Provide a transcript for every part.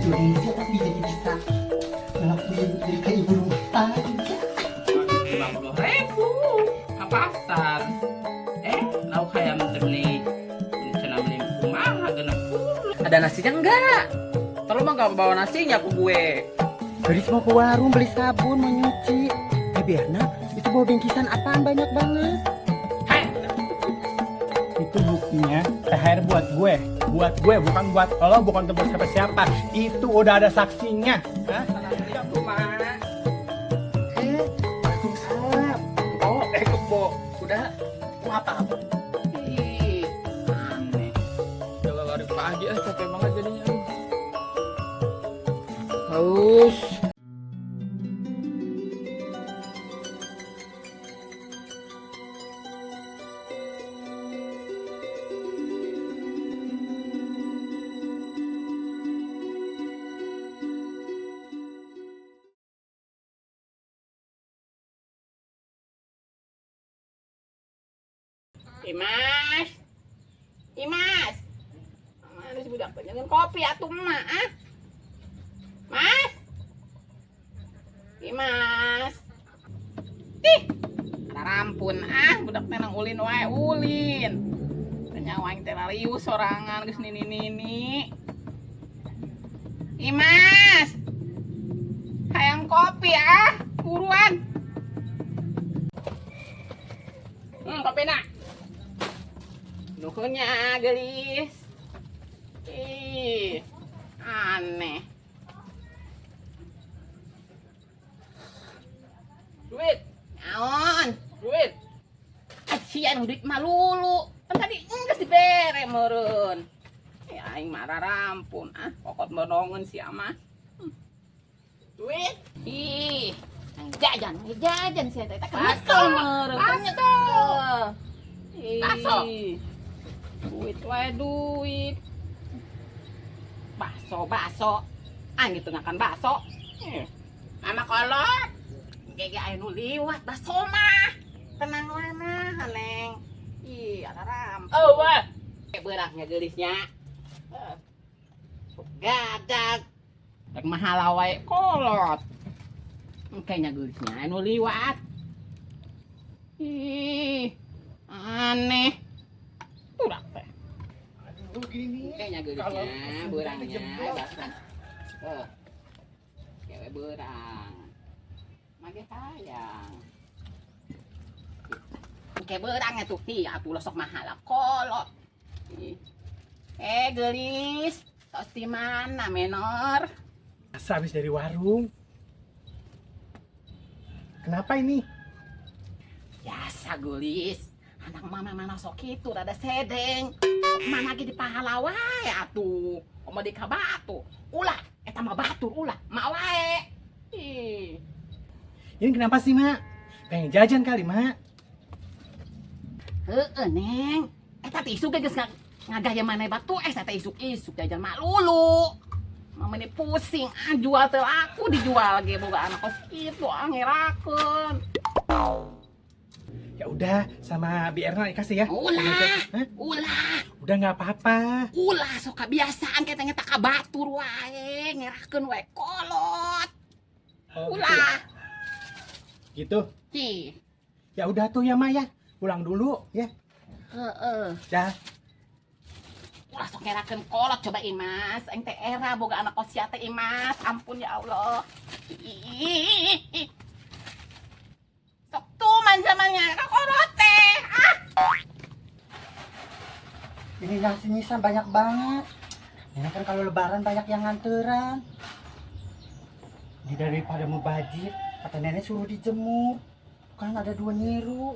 Indonesia tapi jadi bisa ngelakuin jadi kayak ibu rumah tangga. 50.000 ke pasar. Lauk hayam teh beli cenah beli kumaha 60. Ada nasinya enggak? Tolong mah enggak bawa nasinya ke gue. Gadis mau ke warung beli sabun, mau nyuci. Berna, itu bawa bingkisan apaan banyak banget. Hei, Itu buktinya THR buat gue. Buat gue, bukan buat lo, bukan untuk siapa-siapa. Itu udah ada saksinya. Hah? Waalaikumsalam. Oh, kebo. Udah Mau apa-apa? Ih, aneh. Jalan lari pagi ah, capek banget jadinya. Haus. Imas. Imas. Mana si budak teh kopi atuh emak ah. Mas. Imas. Ih, ada rampun ah budak teh nang ulin wae ulin. Teu aing teh larius sorangan geus nini-nini. Imas. Hayang kopi ah, buruan. Kopi nak. Nuhunnya gelis. Ih, aneh. Duit, Naon? duit. Sia duit mah lulu. Kan tadi geus dibere meureun. Ya aing marah rampun ah, kokot merongeun sia mah. Duit. Ih, jajan, jajan sia teh. Teh Baso, meureun. baso. Ih. Baso. Duit wae duit. Bakso, bakso. Ah gitu ngakan bakso. Mama kolot. Gege aya nu liwat bakso mah. Tenang wae mah, Neng. Ih, ada ram. Oh, wah. Beurangnya geulisnya. Gadag. Rek mahala wae kolot. Kayaknya geulisnya anu liwat. Ih, aneh. Budak teh. Aduh, gini. Kayaknya geulisnya beurangnya bakso. Kewe beurang. Mage hayang. Kayak beurangnya tuh. Ih, atuh sok mahala kolot. Ih. Gelis, tos di mana menor? Masa habis dari warung. Kenapa ini? Biasa gelis. Anak mama mana sok itu rada sedeng. Mana ge di pahala wae atuh. Komo di kabatu. Ulah, eta mah batur ulah, mak wae. Ih. Ini kenapa sih, Mak? Pengen jajan kali, Mak. Heeh, Neng. Eta teh isuk ge geus ngagaya maneh batu es eta isuk-isuk jajan mak lulu. Mama ini pusing, ah jual teh aku dijual ge boga anak kos kitu ah ngerakeun. Ya udah, sama Bi Erna dikasih ya. Ulah. Hah? Ulah, Udah nggak apa-apa. ulah sok kebiasaan kita ngetak ka batur wae, ngerakeun wae kolot. Oh, Ulah. Gitu. Ih, Ya udah tuh ya, Mak ya. Pulang dulu ya. heeh. Dah. Ulah sok ngerakeun kolot coba Imas, aing teh era boga anak kos teh Imas. Ampun ya Allah. Ih. Sok tuman zamannya ka kolot teh. Ah. Ini nasi nyisa banyak banget. Ini kan kalau lebaran banyak yang nganteran. Ini daripada mau bajir, kata nenek suruh dijemur. Kan ada dua nyiru.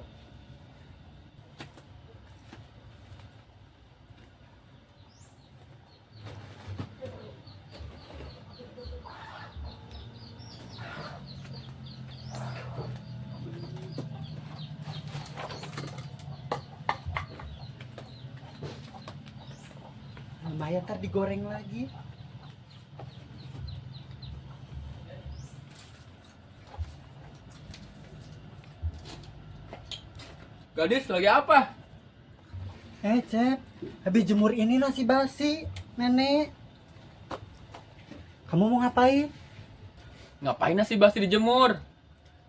Lumayan ntar digoreng lagi. Gadis lagi apa? Cep, habis jemur ini nasi basi, nenek. Kamu mau ngapain? Ngapain nasi basi dijemur?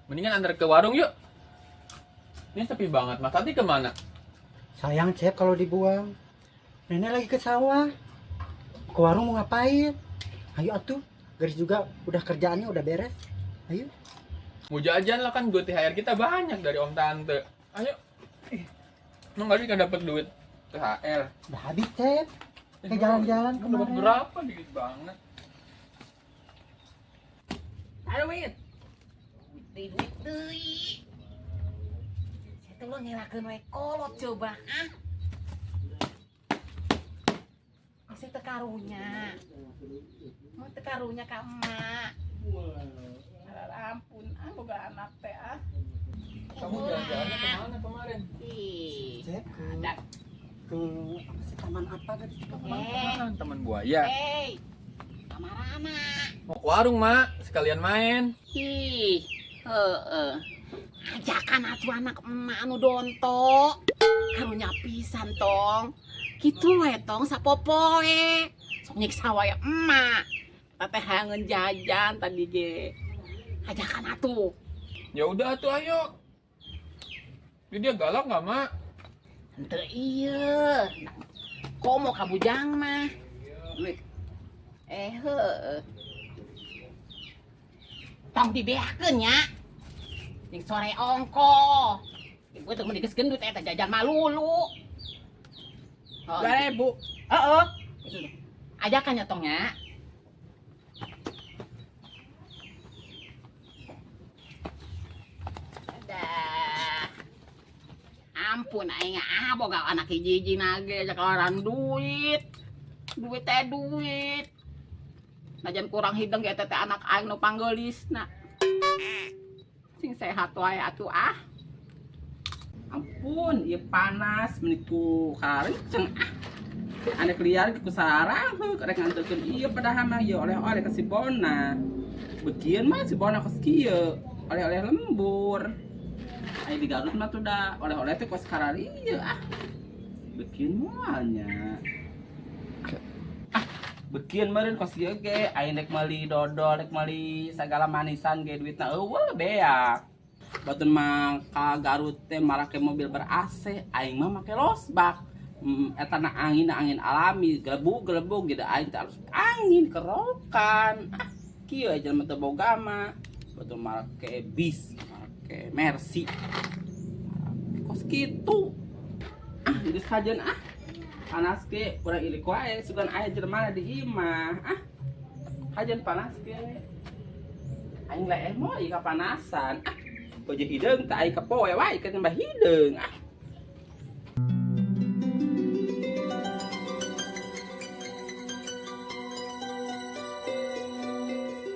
Mendingan antar ke warung yuk. Ini sepi banget. Mas Tati kemana? Sayang, Cep, kalau dibuang. Nenek lagi ke sawah. Ke warung mau ngapain? Ayo atuh. Gadis juga udah kerjaannya udah beres. Ayo. Mau jajan lah, kan duit THR kita banyak dari om tante. Ayo. Ih, emang gadis nggak dapet duit THR? Udah habis, Cep. Kayak jalan-jalan Emang dapat kemarin. berapa? Dikit banget. Aduh, duit. Duit duit deui. Saya teh lo ngerakeun we kolot coba ah. Masih teu karunya. Mau teu karunya ka emak. Alah, ampun ah, boga anak teh ah. Kamu jalan-jalannya kemana kemarin? Ih. Cep, ke, Ada. ke apa sih, taman apa gadis? Eh, Taman, taman buaya. hey. Kamarana. Mau ke warung, Mak. Sekalian main. Ih, heeh. Ajakan atuh anak emak anu donto. Karunya pisan, Tong. Kitu we, Tong, sapopoe. Sok nyiksa wae emak. Teteh hangeun jajan tadi ge. Ajakan atuh. Ya udah tuh, ayo. Jadi dia galak nggak, Mak? Henteu ieu. Komo ka bujang mah. Duit. Eh, heueuh. Tong dibeakeun nya. Jeung sore ongko. Ibu teh mun geus gendut eta jajan malulu. Oh, 2000. heeh. Itu tuh. Ajakan ya, Tong, nya. Dadah. Ampun aing ah boga anak hiji-hiji nage orang duit. Duit teh duit. Najan kurang hidung ge teh anak aing nu panggeulisna. Sing sehat wae atuh ah. Ampun, ieu panas meni ku karenceng ah. Anak liar ku sarang heuh rek nganterkeun ieu padahal mah ieu oleh-oleh ka si Bona. Begieun mah si Bona kos kieu, oleh-oleh lembur. Aya di Garut mah tuh da oleh-oleh teh kos kararieu ah. Begieun moal nya. Ah, begieun meureun kos ieu ge aya rek meuli dodol, rek meuli sagala manisan ge duitna eueuh beak. Batur mah ka Garut teh marake mobil ber AC, aing mah make losbak. Eta na angin, na angin alami, gelebug gelebug gitu aing teh harus angin kerokan. Ah, kieu aja jelema teu boga mah. Batur make bis, make Mercy. Kos kitu. Ah, geus kajeun ah. Panas ge urang ilik wae, sugan aya jelema di imah. Ah. Kajeun panas ge. Aing leeh moal ieu kapanasan. Ah, bojo hideung teh aing kepoe wae keur nambah hideung. Ah.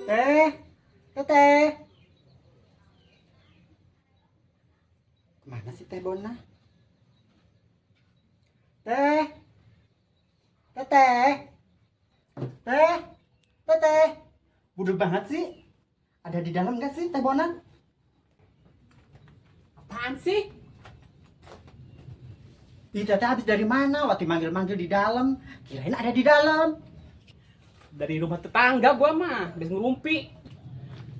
Teh, teteh. Kemana sih Teh Bona? Teh, teteh, teh, teteh. Bodoh banget sih. Ada di dalam gak sih Teh Bona? Apaan sih? Ih, teteh habis dari mana? Waktu manggil-manggil di dalam. Kirain ada di dalam. Dari rumah tetangga gua mah, habis ngerumpi.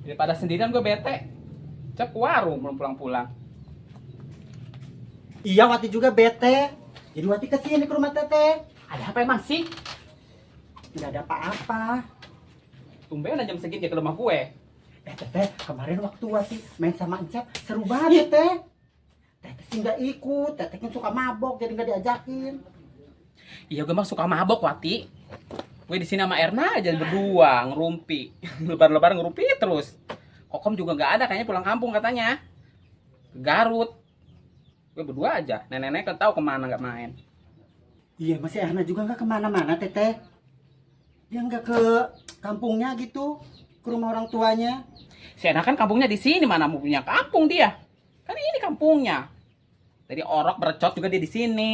Daripada sendirian gua bete. Cek warung belum pulang-pulang. Iya, Wati juga bete. Jadi Wati kesini ke rumah teteh. Ada apa emang sih? Nggak ada apa-apa. Tumben jam segini dia ke rumah gue. Eh teteh, kemarin waktu Wati main sama Encep seru banget teteh. Teteh sih nggak ikut, teteh kan suka mabok jadi nggak diajakin. Iya, gue mah suka mabok, Wati. Gue di sini sama Erna aja berdua ngerumpi. Lebar-lebar ngerumpi terus. Kokom juga nggak ada kayaknya, pulang kampung katanya. Ke Garut. Gue berdua aja. Nenek-nenek kan tahu kemana nggak main. Iya, masih Erna juga nggak kemana-mana teteh. Dia nggak ke kampungnya gitu, ke rumah orang tuanya. Si Erna kan kampungnya di sini, mana mau punya kampung dia. Kan ini kampungnya. Dari orok berecot juga dia di sini.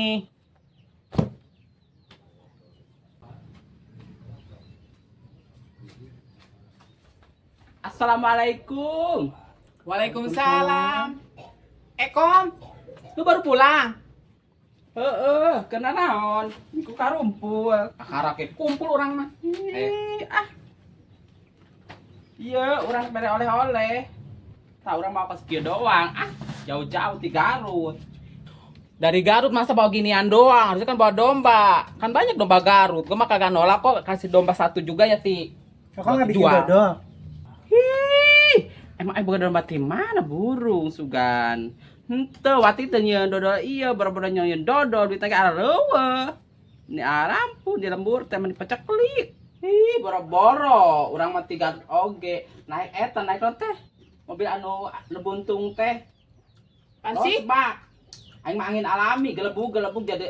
Assalamualaikum. Waalaikumsalam. Ekom, lu baru pulang? Heeh, kena naon? Iku karumpul. Karake kumpul orang mah. Ih, ah. Iya, urang bere oleh-oleh. Tah urang mau kos kieu doang. Ah, jauh-jauh ti Garut. Dari Garut masa bawa ginian doang, harusnya kan bawa domba. Kan banyak domba Garut. Gua mah kagak nolak kok kasih domba satu juga ya, Ti. Kok nggak bikin Jual. dodol? Hih, emang aing boga domba ti mana burung sugan. Henteu wati teh nyieun dodol ieu, boro-boro nyieun dodol duitna ge areueuh. Ini arampun di lembur teh mah dipeceklik. Ih, boro-boro urang mah ti Garut oge. Naik eta naik naon teh? Mobil anu lebuntung teh. Apaan sih? Losbak. Aing mah angin alami, gelebug-gelebug jadi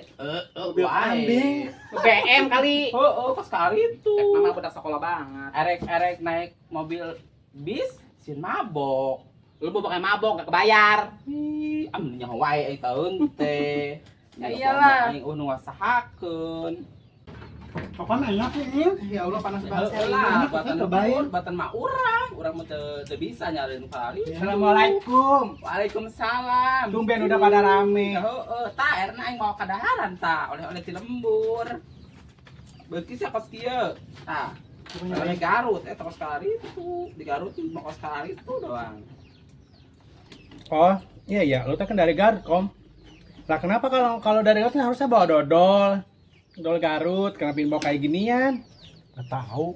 Mobil wae. kambing. BM kali. Heeh, kos kali itu. Cek mama budak sekolah banget. Erek-erek naik mobil bis, sieun mabok. Lu mau pakai mabok gak kebayar. Ih, am nyaho wae euy taeun teh. Ya iyalah. Aing eueuh nu ngasahakeun. Pokoknya enak nih. Ya Allah panas banget. Heeh lah, Enak, batan cobain. lembur, batan mah urang, urang mah teu bisa nyariin kali. Assalamualaikum. Waalaikumsalam. Tumben udah pada rame. Heeh, tah erna aing mau kadaharan tah, oleh-oleh ti lembur. Beuki sia kos kieu. Tah, oleh Garut, eta kos kalaritu. Di Garut mah kos kalaritu doang. Oh, iya iya, lu teh kan dari Garut, Kom. Lah kenapa kalau kalau dari Garut kan harusnya bawa dodol? Dodol Garut, kenapa bawa kayak ginian? Nggak tahu.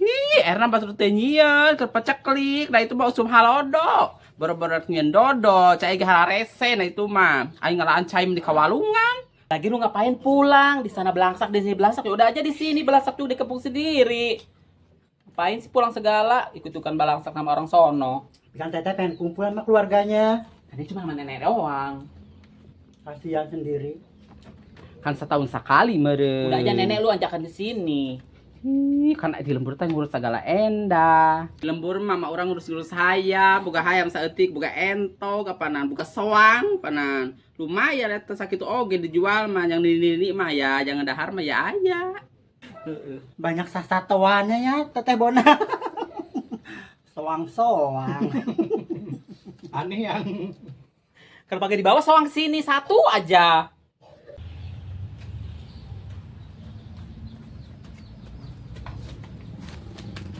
Ih, erna batur teh nyieun, keur peceklik, nah itu mah usum halodo. Boro-boro nyieun dodol, cai ge hararese nah itu mah. Aing ngalaan cai di kawalungan. Lagi lu ngapain pulang? Di sana belangsak, di sini belangsak. Ya udah aja di sini belangsak juga di kebun sendiri. Ngapain sih pulang segala? Ikut-ikutan balangsak sama orang sono. Kan teteh pengen kumpul sama keluarganya. Tadi cuma sama nenek doang. Kasihan sendiri. Kan setahun sekali meureun. Udah aja nenek lu ajakan ke sini. Ih, kan di lembur teh ngurus segala endah. Di lembur mah mah urang ngurus-ngurus hayam, boga hayam saeutik, boga entog apanan, boga soang panan. Lumayan eta sakitu oge dijual mah yang nini-nini mah ya, jangan dahar mah ya aya. Banyak sasatoannya ya, Teteh Bona. Soang-soang. Aneh yang Kalau pakai di bawah soang sini satu aja.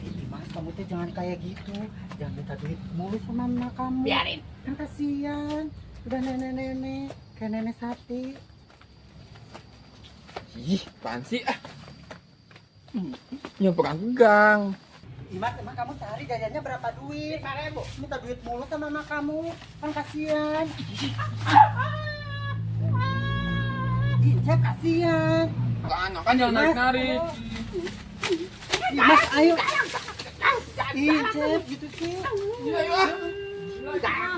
Ih, Mas, kamu tuh jangan kayak gitu. Jangan minta duit mulu sama mama kamu. Biarin. Kan kasihan. Udah nenek-nenek, kayak nenek sapi. Ih, apaan sih ah? Ya pegang-pegang. Imas, emang kamu sehari jajannya berapa duit? 5.000. Minta duit mulu sama mama kamu. Kan kasihan. Incep kasihan. Kan, kan jangan narik-narik. Imas, ayo. Incep gitu sih. Iya, ayo ah.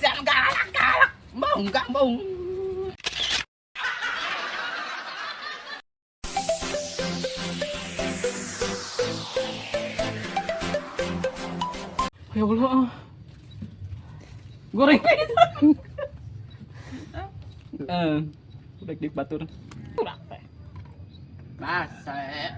Jangan galak-galak. Mau enggak mau. Ya Allah. Goreng pisan. Udah dik batur. Kurang teh. Basek.